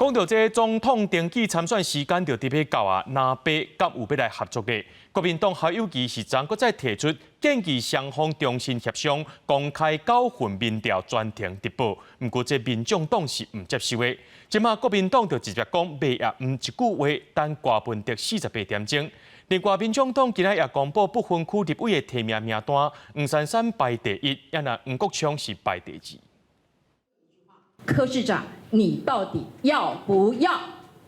講到這總統登記參選時間就佇欲到啊，藍白敢有欲來合作的？國民黨侯友宜是昨閣再提出建議雙方重新協商，公開9份民調全程直播。毋過這民眾黨是毋接受的。這馬國民黨就直接講袂也毋一句話，等柯文哲48點鐘。另外，民眾黨今仔也公布不分區立委的提名名單，黃珊珊排第一，也若黃國昌是排第二。柯市長，你到底要不要？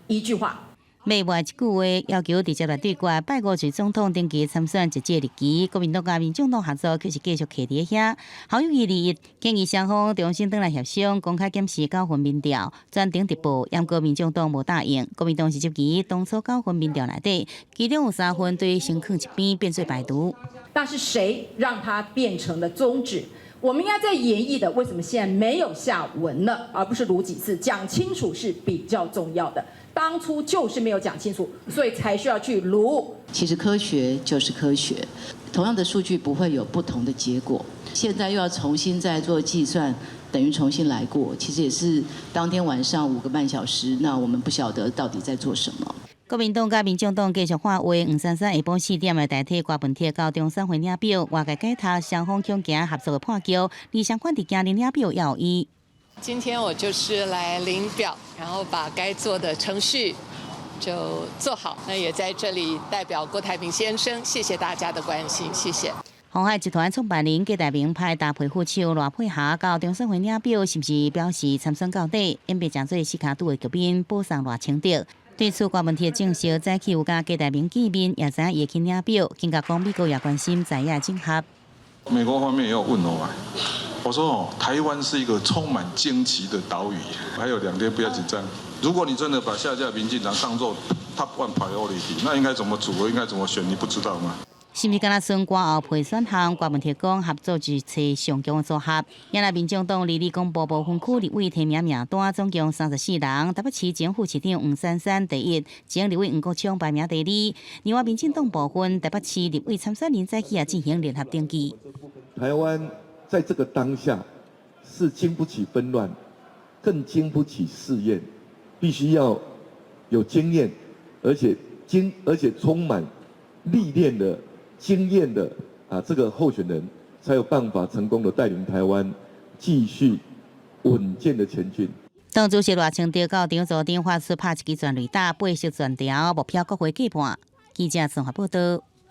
一句話。袂話一句話，要求直接來對決，拜五是總統登記參選截止日期。國民黨佮民眾黨合作，卻是繼續徛佇遐。侯友宜二一建議雙方重新轉來協商，公開檢視九份民調，全程直播。毋過民眾黨無答應。國民黨是質疑當初九份民調內底，其中有三份對先囥一邊變做排除。但是誰讓它變成了終止？我們應該在研議的，為什麼現在沒有下文了，而不是盧幾次講清楚是比較重要的。當初就是沒有講清楚，所以才需要去盧。其實科學就是科學，同樣的數據不會有不同的結果。現在又要重新再做計算，等於重新來過。其實也是當天晚上5個半小時，那我們不曉得到底在做什麼。國民黨佮民眾黨繼續喊話，黃珊珊下晡4點來代替柯文哲到中選會領表，外界解讀雙方恐驚合作的破局，而相反佇今日領表也有伊。今天我就是來領表，然後把該做的程序就做好。那也在這裡代表郭台銘先生，謝謝大家的關心，謝謝。鴻海集團創辦人郭台銘派搭配副手賴佩霞到中選會領表，是毋是表示參選到底？演變成做四跤拄的局面，保送賴清德。對此，柯文哲證實早起有佮郭台銘見面，也知影伊會去領表，更加講美國也關心在野整合。美國方面也有問我啊，我說哦，台灣是一個充滿驚奇的島嶼，還有2天，不要緊張。如果你真的把下屆民進黨當做 top one priority，那應該怎麼組合，應該怎麼選，你不知道嗎？是毋是敢若算歌後配選項？柯文哲講合作是揣上強的組合。也若民眾黨二二公布不分區立委提名名單，總共34人。台北市前副市長黃珊珊第一，前立委黃國昌排名第二。另外，民進黨部分台北市立委參選人早起也進行聯合登記。台灣在這個當下是經不起紛亂，更經不起試驗，必須要有經驗，而且充滿歷練的經驗的啊，這個候選人才有辦法成功的帶領台灣繼續穩健的前進。黨主席賴清德到黨組長發出拍一支全壘打，八十全條，目標國會過半。記者綜合報道。